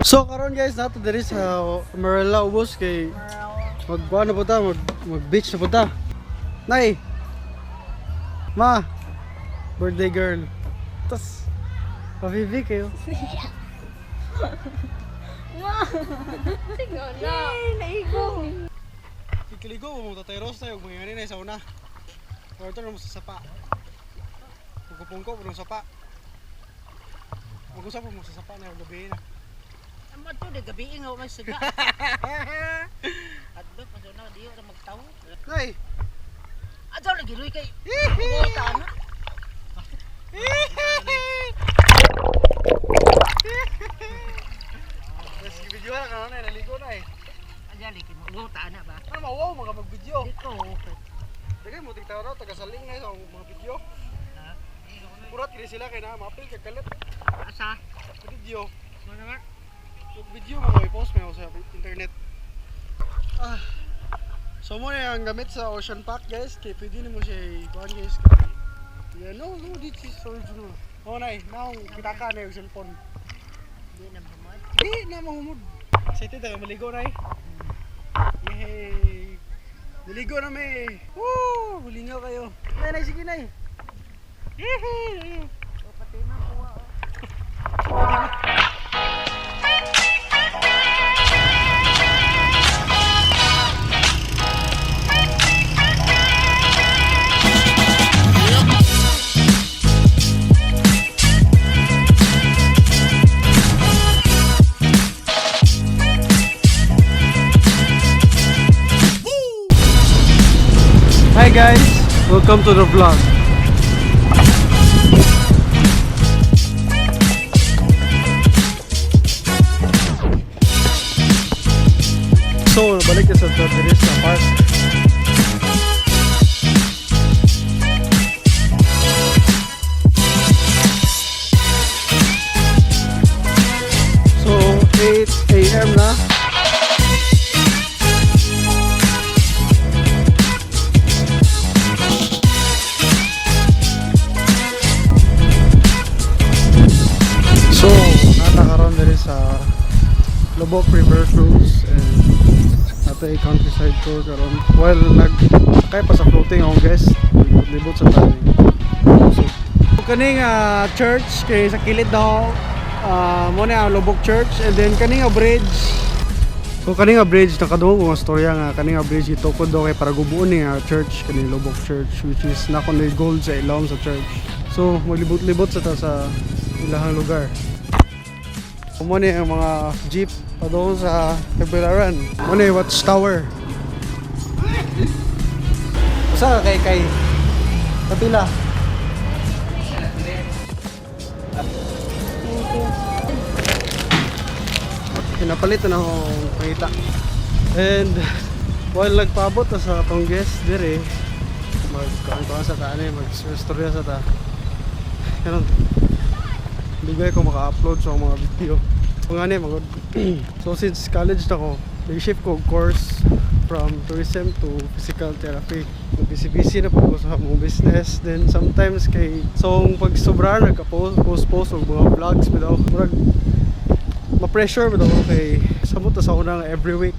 So karon guys, nato diri sa Marella ubos kay magkuan na po ta, mag beach na po ta. Nay. Ma. Birthday girl. Tas pabibi kayo. Sige na. Naigo. Kikiligo mo tatay Ross tayo mga na sa una. Order mo sa sapa. Pungko-pungko mo sa sapa. Mag-usap mo sa sapa na gabi na. Amo to de gabi nga may siga. Adlok man na diyo ra magtawo. Nay. Adto lagi ruy kay buta na. Yes, video na karon na naligo na eh. Adya lagi mo buta na ba. Ano mawaw mga mag-video. Di ko. Dagay mo tigtaw raw taga-saling na sa mga video. Ha? Kurat kini sila kay na maapil kay kalit Asa? video. Mo na nga. Ug video mo i-post mo sa internet. Ah. So mo na ang gamit sa Ocean Park guys, kay pwede nimo siya i-kuan guys. Yeah, no, no, this is original. Oh, nay, now kita ka na yung cellphone. Di na mamad. Di na mahumod. Excited na maligo na eh. Yay! Naligo na may. Woo! Hulingaw kayo. Nay, nay, sige nay. Yehey! O pati man kuha. Oh. Hi guys! Welcome to the vlog. So, nabalik na sa diri sa park. So, 8 a.m. na. So, nata karon diri sa Lobok River Cruise and natay countryside tour karon. While nag sakay pa sa floating akong guest, libot sa tayo. So, kaning church kay sa kilid daw mo na ang Lobok Church and then kaning nga bridge. So kaning nga bridge nakadungog ko nga storya nga kaning nga bridge gitukod daw kay para gubuon ni nga church kaning Lobok Church, which is nako na gold sa ilawom sa church. So maglibot-libot sa ta sa ilahang lugar. Mo ni ang mga jeep padung sa Tagbilaran. Mo ni watchtower. Usa ka kay kapila. Pinapalit na akong pangita. And while nagpaabot na sa atong guest dire, magkuhan sa ta ani, mag-storya sa ta. Karon dugay ko maka-upload sa akong mga video. Kung ano, so since college na ko, nag-shift ko og course from tourism to physical therapy. Busy-busy na po ko sa among business. Then sometimes kay so ang pag sobra nagka-post post og mga vlogs bitaw murag ma-pressure bitaw ko kay samot na sa una nga every week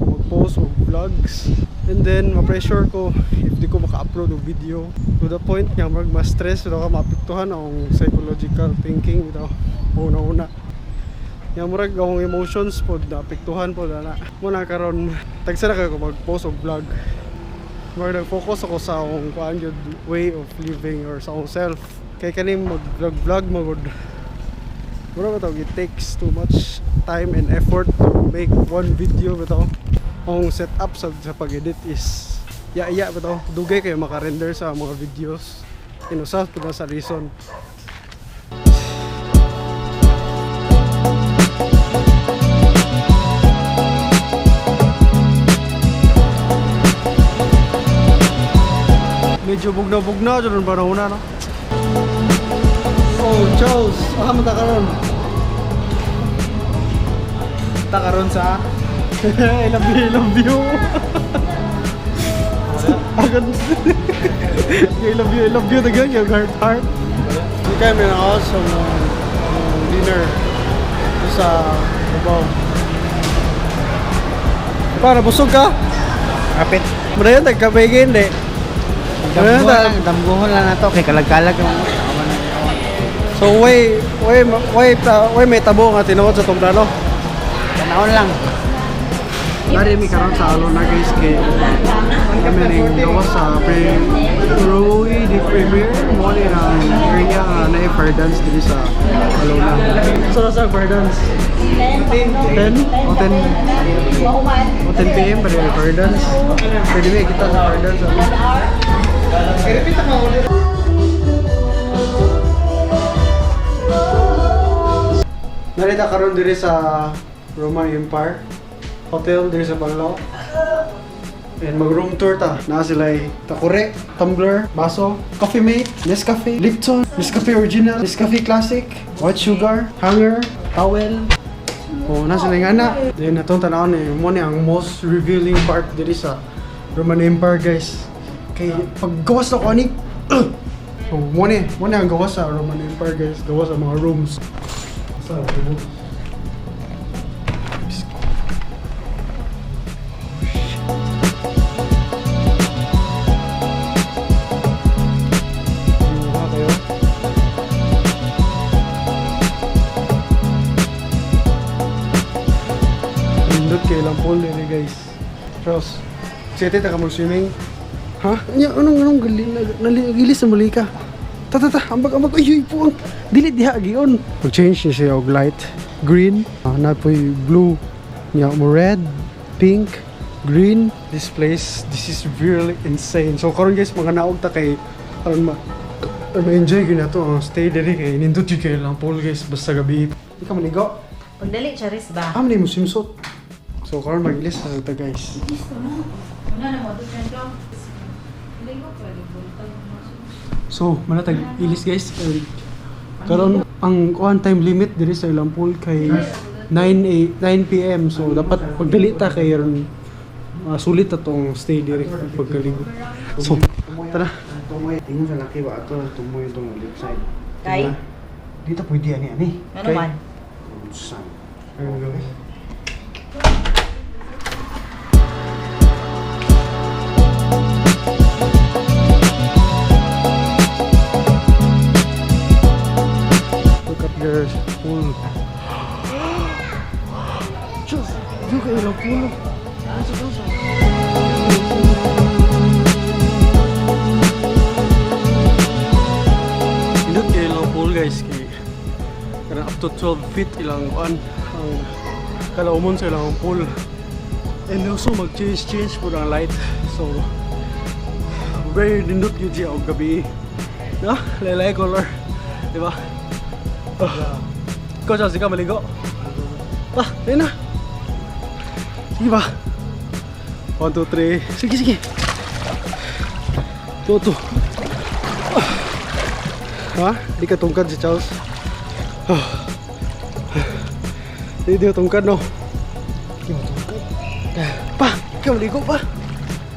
mag-post og vlogs. And then ma-pressure ko if di ko maka-upload og video to the point nga murag ma-stress bitaw ka, maapektuhan akong psychological thinking bitaw una-una. Nga murag akong emotions pod naapektuhan pod ana. Mo na karon tagsa na kayo ko mag-post og vlog. Murag nag-focus ako sa akong kuan gyud way of living or sa akong self. Kay kaning mag-vlog vlog magud mura ba tawag, it takes too much time and effort to make one video bitaw. Ang setup sa pag-edit is ya ya bitaw. Dugay kayo maka-render sa mga videos. Inusas pud na sa reason. Medyo bugnaw-bugnaw dyan panahon na, no? Oh, Charles, ah, man ta karon? Ta karon sa I love you, I love you. Agad. I love you, I love you. Dagan, yung heart, heart. Hindi kayo may sa mga dinner. sa Cubao. Para busog ka? Kapit. Muna yun, nagkabigin eh. Damguhon lang, damguhon lang na to kay kalag-kalag ang. So, way may tabo nga tinuod sa tong plano. Tanawon lang. Nari mi karon sa Alona, guys, kay kami ning gawas sa pre Roy di Premier mo ni ang area nga na fire dance diri sa Alona. So sa fire dance 10 o 10 o 10 PM pa rin fire dance. Pwede mi kita sa fire dance. Ano? Narita karon diri sa Roman Empire Hotel diri sa Panglao. And mag room tour ta. Naa sila takure, tumbler, baso, coffee mate, Nescafe, Lipton, Nescafe Original, Nescafe Classic, white sugar, hanger, towel. Oh, na sila nga na. Then atong tanawon ni mo ni ang most revealing part diri sa Roman Empire, guys. Kay paggawas na ko ani. So, mo ni ang gawas sa Roman Empire, guys. Gawas sa mga rooms. Sa rooms. Mukha kayo. Nindot kayo lang pool nila, guys. Charles, excited ka mag-swimming? Ha? Anya, anong gali, gilis na muli ka? Ta, ta, ta, ambag, ambag, ay, ay, puang, dili diha, gion. Mag-change niya siya og light green, na po'y blue, niya mo red, pink, green. This place, this is really insane. So, karon guys, mga naog ta kay, karon ma, or ma-enjoy gyud na to ang stay diri kay nindot gyud kayo lang pool, guys, basta gabi. Di ka manigo. Pagdali, charis ba? Ah, man mo swimsuit. So karon mag-ilis na ta, guys. So, manatag ilis, guys. And karon ang kuan time limit diri sa ilang pool kay 9 9 PM. So dapat pagdali ta kay ron sulit ta tong stay diri pagkaligo. So, tara. Tumoy. Ingon sa laki ba ato tumoy itong left side. Kay? Dito pwede ani ani. Ano man? Unsa? Ayun, guys. Look at your pool. Diyos, Diyos kayo lang pool. Asa, asa. Indot kayo lang pool, guys, kay kanang up to 12 feet ilang kuan ang kalaumon sa ilang pool. And also mag change change po ang light. So very nindot yun siya og gabi. No? Laylay color. Di ba? Ah. Ikaw, Charles, di ka maligo? Ah, ayun na. Sige ba? 1, 2, 3. Sige, sige. 2, 2. Ah. Ha? Di ka tungkad si Charles. Ah. Di di tungkad, no? Di mo tungkad. Pa! Ikaw maligo pa!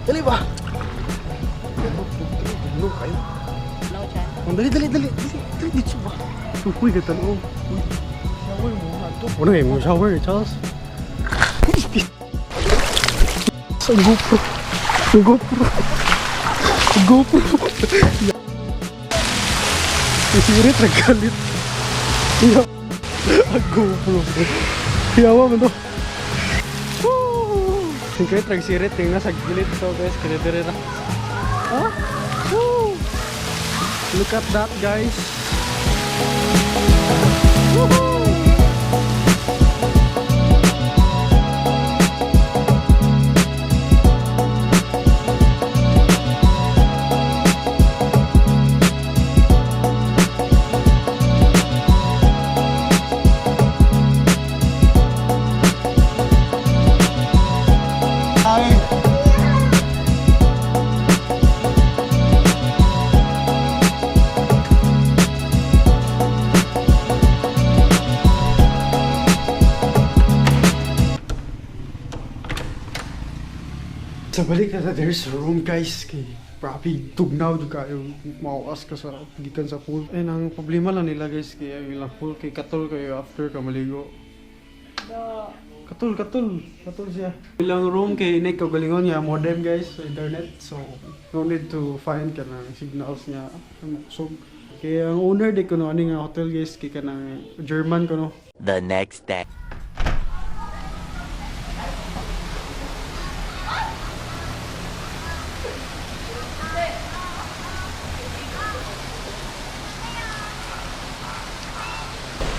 Dali ba? Dalo kayo. No, chan. Ang dali, dali, dali, dali, dali, dito ba? Uy, katanaw. Uy. Shower mo ato. Ano eh, mo shower, Charles? Sa GoPro. Sa GoPro. Sa GoPro. Isirit, nagkalit. Ya. Ang GoPro. Yawa mo to. Woo! Singkrit, nagsirit. Tingnan sa gilid to, guys. Kinidiri na. Ha? Woo! Look at that, guys. Woohoo! Ay. Sa balik na there's a room, guys, kay grabe tugnaw jud kayo, mauas ka sa gikan sa pool. And ang problema lang nila, guys, kay ang ilang pool kay katol kayo after ka maligo. Katul, katul. Katul siya. Ilang room kay inig kagalingon nga modem, guys, sa internet. So, no need to find kanang signals niya. So, kay ang owner di kuno ani nga hotel, guys, kay kanang German kuno. The next day.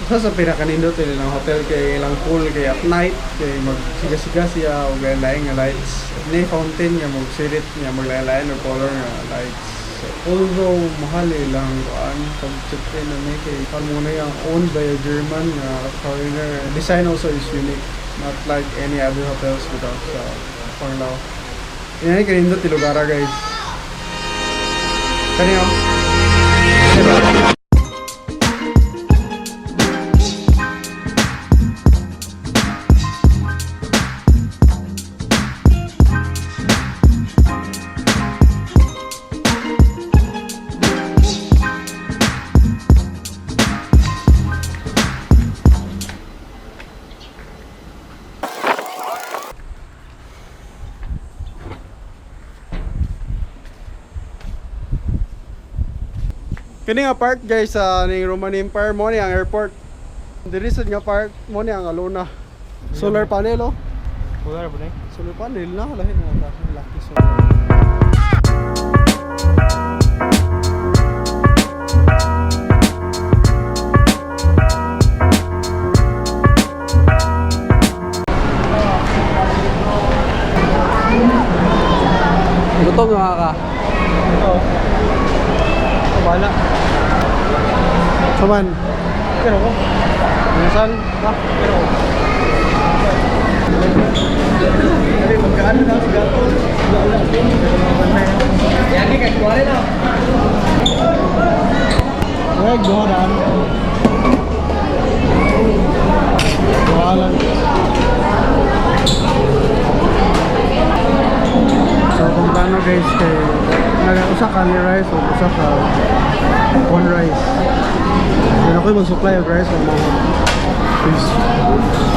Usa sa pinakanindot ilang hotel kay ilang pool kay at night kay magsiga-siga siya og lain nga lights. Ni fountain nga magsirit nga maglain-lain og color nga lights. So, although mahal ilang kuan pag check-in na ni kay kan mo na yung owned by a German nga foreigner. Design also is unique, not like any other hotels without sa Panglao. Ini kanindot ti lugara, guys. Kani oh. Kini nga park, guys, sa ning Roman Empire mo ni ang airport. Diri sad nga park mo ni ang Alona. Solar panel oh. Wala ba na? Solar panel na lahi nga ka laki solar. Gutom na ka. Oo. Wala. Saman. Pero ko. Minsan, Ha? Pero ko. Dali, magkaano na si Gato? Yagi kay kuwari na. Ay, goran. Goran. So kung plano, guys, kay nag usa ka ni rice o usa ka corn rice. Then ako mag-supply og rice o mga. Peace.